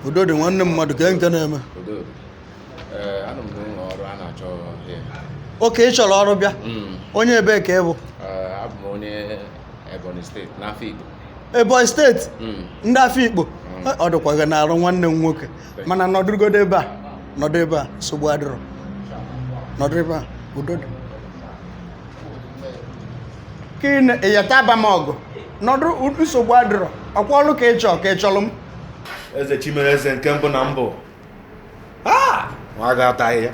Udo dị nwanne mmadụ ka nke na-eme. Udo dị. Anọ m n'ụlọ ọrụ a na-achọ here. Oke ị chọrọ ọrụ bịa. Onye ebee ka ị bụ? Abụ m onye Ebonyi steeti n'Afikpo. Ebonyi steeti? Ndị Afikpo. Ọ dịkwa gị n'arụ nwanne m nwoke. Mana nọdụgodo ebe a. Nọdụ ebe a, nsogbu adịrọ. Nọdụ ebe a, udo dị. Ka ị na-eyata aba m ọgụ. Nọdụ, nsogbu adịrọ. Ọkwa ọrụ ka ị chọọ ka ị chọrọ m. Eze Chimereze nke mbụ na mbụ. Nwa ga-ata ahịhịa.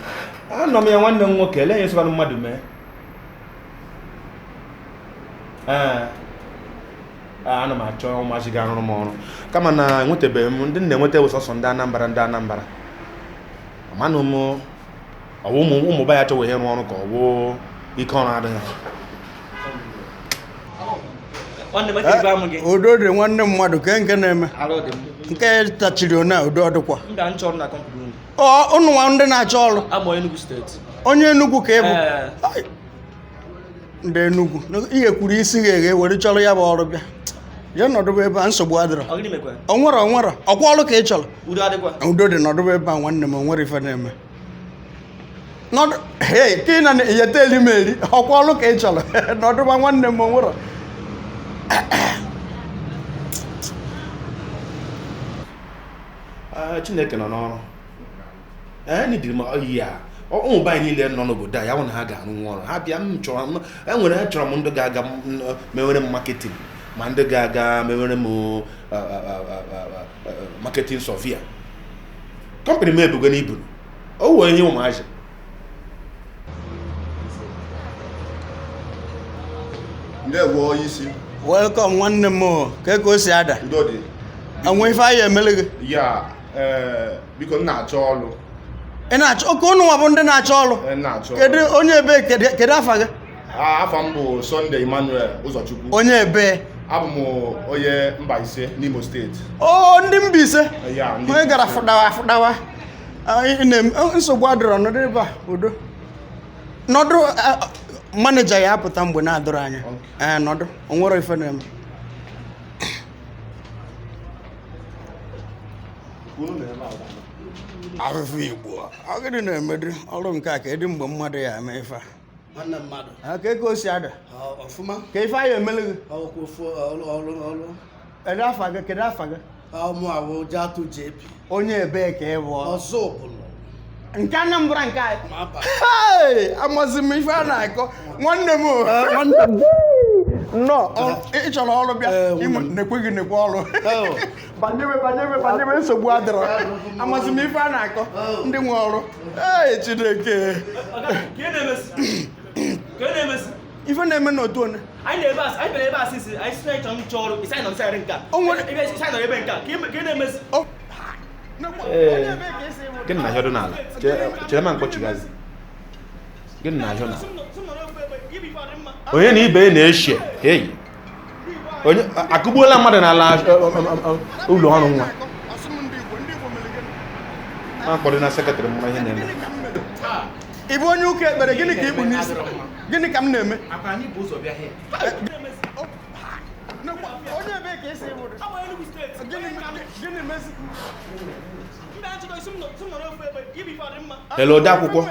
Anọ m ya nwanne m nwoke, ele ihe sịkwanụ mmadụ mee. Ee, ana m achọ ụmụazị ga-arụrụ m ọrụ. Kama na enwetabeghị m ndị m na-enweta bụ sọsọ ndị Anambra ndị Anambra. Amanụ m ọwụ ụmụ ba ya chọwa ihe ịrụ ọrụ ka ọ wụ ike ọrụ adịghị. Udo dị nwanne mmadụ ka nke na-eme. Nke tachiri one udo ọdịkwa. Ụnụ nwa ndị na-achọ ọrụ. Onye Enugu ka ị bụ? Ndị Enugu ihe kwuru isi gị eghe were chọrọ ya bụ ọrụ bịa. Jee nọdụba ebe a nsogbu adịrọ. Onwere onwere ọkwa ọrụ ka ị chọrọ. Udo dị nọdụba ebe a nwanne m onwere ife na-eme. Nọdụ hei ka ị na-eyeta eri m eri ọkwa ọrụ ka ị chọrọ. Nọdụba nwanne m onwere. Chineke nọ n'ọrụ. Ee, m ya ụmụ be anyị niile nọ n'obodo a ya hụ na ha ga-arụ nwa ọrụ ha bịa m chọrọ m enwere achọrọ m ndị ga-aga mewere m marketing ma ndị ga-aga mewere m marketing surveyor. Kọmpanị m ebugo n'ibu o wee nye ụmụazị. Ndewo onye isi. Welcome nwanne m ka ka o si ada. Udo dị. Enwe ife anyị emele gị? Ya, biko m na-achọ ọrụ. Ị na-achọ oke ụnụ nwa bụ ndị na-achọ ọrụ? Kedu onye ebe kedu afa gị? Afa m bụ Sunday Emmanuel Ụzọchukwu. Onye ebe? Abụ m onye Mbaise n'Imo steeti. O ndị Mbaise? Onye gara fụdawa fụdawa. Nsogbu adịrọ nọdụ ebe a udo. Nọdụ maneja ya apụta mgbe na-adọrọ anya. Ee nọdụ o nwere ife na-eme. Afụfụ Igbo ọ gịnị na-emedị ọrụ nke a ka ịdị mgbe mmadụ ya eme ife a? Ka ka o si ada? Ka ife anyị emele gị? Kedu afa gị? Kedu afa gị? Onye ebee ka ị bụ? Nke Anambra nke anyị. Amazi m ife a na-akọ nwanne m nwanne m nnọọ ị chọrọ ọrụ bịa nekwe gị nekwe ọrụ banyebe banyebe banyebe nsogbu adịrọ amazi m ife a na-akọ ndị nwe ọrụ. Ee Chineke ife na-eme n'otu onye Gịnị na-ahịọ dị n'ala? Chere ma mkpọchigazi. Gịnị na-ahịọ n'ala? Onye na ibe na-eche hey onye akụgbuola mmadụ n'ala ụlọ ọrụ nwa. Ma mkpọrọ na sekretarị m ihe na-eme. Ị bụ onye ụka ekpere gịnị ka ị bụ n'isi? Gịnị ka m na-eme? Hello, ode akwụkwọ.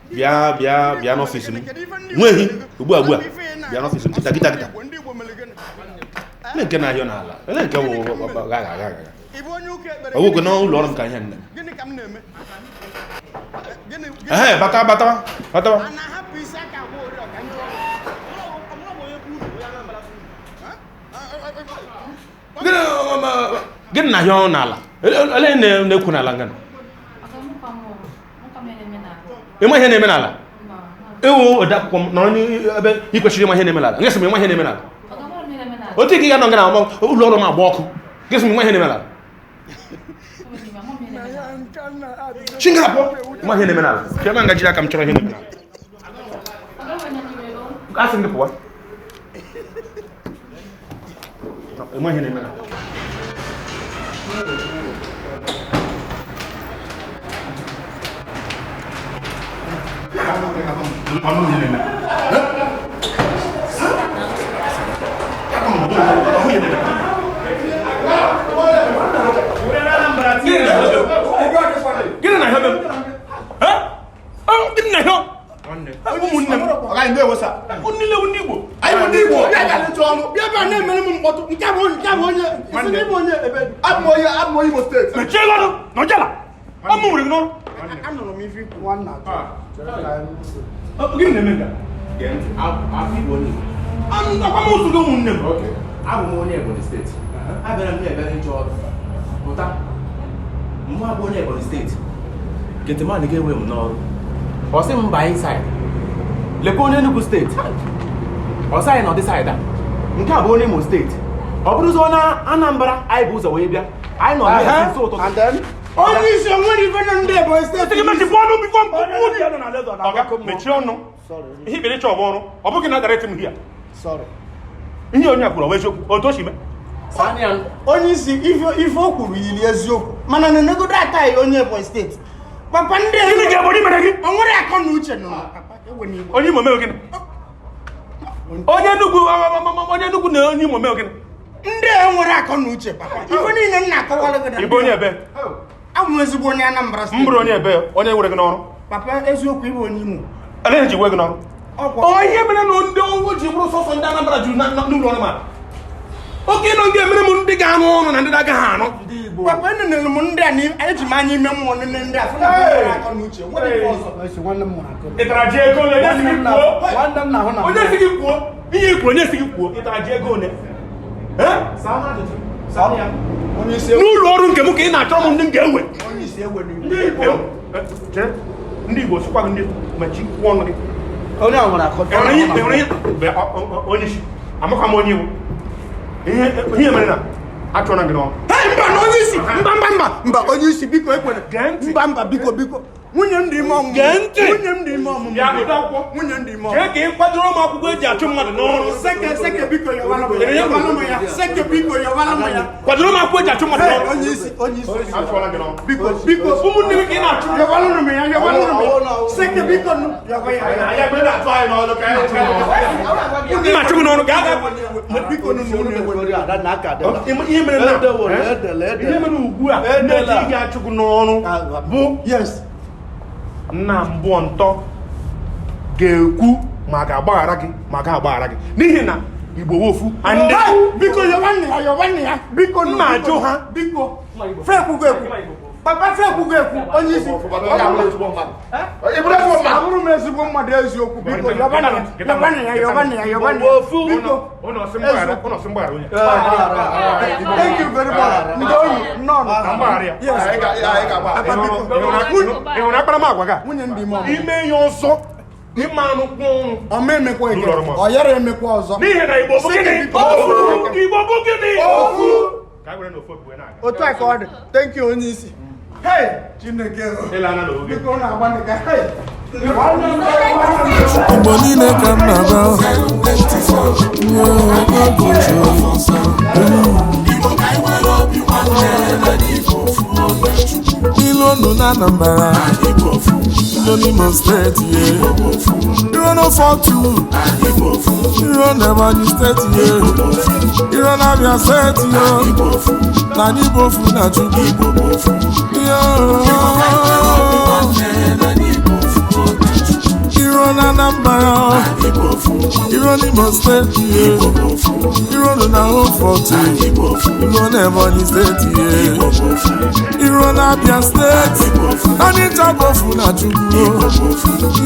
Bịa bịa bịa n'ọfịs m. Nweghị ugbu a bịa n'ọfịs m kịta kịta kịta. Ele nke na-ahịọ n'ala. Ele nke wụ gaga gaga. Ọwụgwụ n'ụlọ ọrụ m ka ihe nne. Ehe, bata bata bata. Gịnị na-ahịọ n'ala? Ele na-ekwu n'ala ngana? Ịma ihe na-eme n'ala? Ewu ode akwụkwọ m nọrọ n'ebe ị kwesịrị ịma ihe na-eme n'ala. Ngesi m ịma ihe na-eme n'ala. Otu ike ga nọ ngana ụlọ ọrụ m agba ọkụ. Ngesi m ịma ihe na-eme n'ala. Chingapụ ịma ihe na-eme n'ala. Chioma nga jiri aka m chọrọ ihe na-eme n'ala. Asị m gị pụwa. Ịma ihe na-eme n'ala. na-ahịa be m? Gịnị na-ahịa? Ụmụnne m. Ọga, ndewo sir. Unu niile bụ ndị Igbo. Anyị bụ ndị Igbo. Bịa bịa na-eche ọnụ. Bịa bịa na-emere m mkpọtụ. Nke a bụ onye isi n'ịbụ onye ebe. Abụ m onye abụ m onye Imo steeti. Mechie gị ọnụ nọjala. Ọ mụ nwere gị n'ọrụ. Anụrụ m ife ikwu nwanna atọ. Gịnị na-eme nke a? Gee ntị, afọ Igbo onye Igbo. Akwamozu gị ụmụnne m. Okay. Abụ m onye Ebonyi steeti. Abịara m na-ebe ịchọ ọrụ. Pụta. Mụ abụ onye Ebonyi steeti. Gateman ga-ewe m n'ọrụ. Ọ sị m baa inside. Lekwa onye Enugu steeti. Ọ sị anyị nọ dị side a. Nke a bụ onye Imo steeti. Ọ bụrụzi onye Anambra anyị bụ ụzọ wee bịa. Anyị nọ n'ezi ụtụtụ. And then, onye isi o nwere ife nọ ndị Ebonyi steeti. Sị gị mechipụ ọnụ bifo m Ọga, mechie ọnụ. Ihe ikpere ịchọ ọbụ ọrụ. Ọ bụghị na direct m here. Sorry. Ihe onye a kwuru ọ bụ eziokwu. Otu o si mee. Sani Onye isi ife o kwuru yiri eziokwu mana na enegodo ata ya onye Ebonyi steeti. Papa ndị Gịnị ka Ebonyi mere gị? O nwere akọ na uche nọ. Papa, ewe n'igwe. Onye Imo mere gịnị? Onye Enugu onye Enugu na onye Imo mere gịnị? Ndị a nwere akọ na uche papa. Ife niile m na-akọwara gị na Ị bụ onye ebe? Abụ m ezigbo onye Anambra steeti. M bụrụ onye ebe onye were gị n'ọrụ. Papa eziokwu ịbụ onye Imo. Ele ji wee gị n'ọrụ. Ọkwa. Ọ ihe mere na ndị ọrụ ji bụrụ sọsọ ndị Anambra juru n'ụlọ ọrụ ma. Oke nọ ndị emere m ndị ga-arụ ọrụ na ndị na-agaghị arụ. Papa enenere m ndị a eji m anya ime mmụọ nene ndị a fụ na ha nwere akọ na uche. Nwere ife ọzọ. Ị tara ji ego ole? Onye si gị kwuo? Onye si gị kwuo? Ihe i kwuru onye si gị kwuo? Ị tara ji ego ole? Eh? N'ụlọ ọrụ nke m ka ị na-achọrọ m ndị m ga-ewe. Onye isi ewe n'igwe. Ndị Igbo. Chere. Ndị Igbo sịkwa gị ndị mechi kwuo ọnụ gị. Onye a nwere akọ. Enwere ihe onye isi amakwa m onye iwu. Ihe mere na achọrọ gị n'ọrụ. Hey, mba na onye isi mba mba mba mba onye isi biko ekwere Gee ntị. mba mba biko biko nwunye m dị ime ọmụmụ Gee ntị. nwunye m dị ime ọmụmụ Bịa, weta akwụkwọ. nwunye m dị ime Jee ọmụmụ ka ị kwadoro m akwụkwọ eji achụ mmadụ n'ọrụ. seke seke biko yọwalụ m ya yọwalụ m ya seke biko yọwalụ m ya Kwadoro m akwụkwọ eji achụ mmadụ Hey, n'ọrụ. onye isi onye isi Achụọla gị n'ọrụ. biko biko Ụmụnne gị ka ị na-achụ. yọwalụ m ya yọwalụ m ya seke biko nụ yọwa ya Anyị ekwe na-achụ anyị n'ọrụ ka anyị chụọ n'ọrụ. M na-achụ gị n'ọrụ gaa gaa. biko nụ nụ nụ Ihe mere na ihe mere ugbu a na-eji ga-achụ gị n'ọrụ bụ yes nna mbụ ntọ ga-ekwu ma a ga-agbaghara gị ma a ga-agbaghara gị n'ihi na Igbo wụ ofu and Hey, biko yọwa nne ya yọwa nne ya biko nụ Mma ajụ ha. biko fekwugo ekwu papa fekwugo ekwu onye isi Ị bụrụ ezigbo mmadụ. Ị bụrụ ezigbo mmadụ. abụrụ m ezigbo mmadụ eziokwu biko yọba nne ya yọba nne ya yọba nne ya yọba nne ya biko Ụnụ ọsị mgbaghara ụnụ ọsị mgbaghara onye thank you very much ndị oyi nnọọ Ka mgbaghara ya. yes Anyị ga-agba. Papa, biko. Ị hụrụ akparamagwa gị a? nwunye ndị ime ọmụmụ Ime ihe ọzọ ịma anụ kwụ ọnụ ọ ma emekwa eke N'ụlọ ọrụ m. ọ yara emekwa ọzọ n'ihi na Igbo bụ gịnị Biko. Ofu! Igbo bụ gịnị Ofu! Ka anyị were n'ofu obi wee na-aga. Otu a ka ọ dị thank you onye isi hey Chineke Ịla anya n'oge. biko ọ na-agba ka hey Igbo niile ka m na-agba ilu unu na Anambra, ilu n'Imo steeti ye, iro n'Ofotu, iro n'Ebonyi steeti ye, iro n'Abia steeti yo, na anyị bụ ofu na Chukwu. Yo. Iro na Anambra, iro n'Imo steeti ye, iro nọ na Ofotu, iro na Ebonyi steeti ye, iro na Abia steeti, anyị ncha bụ ofu na Chukwu.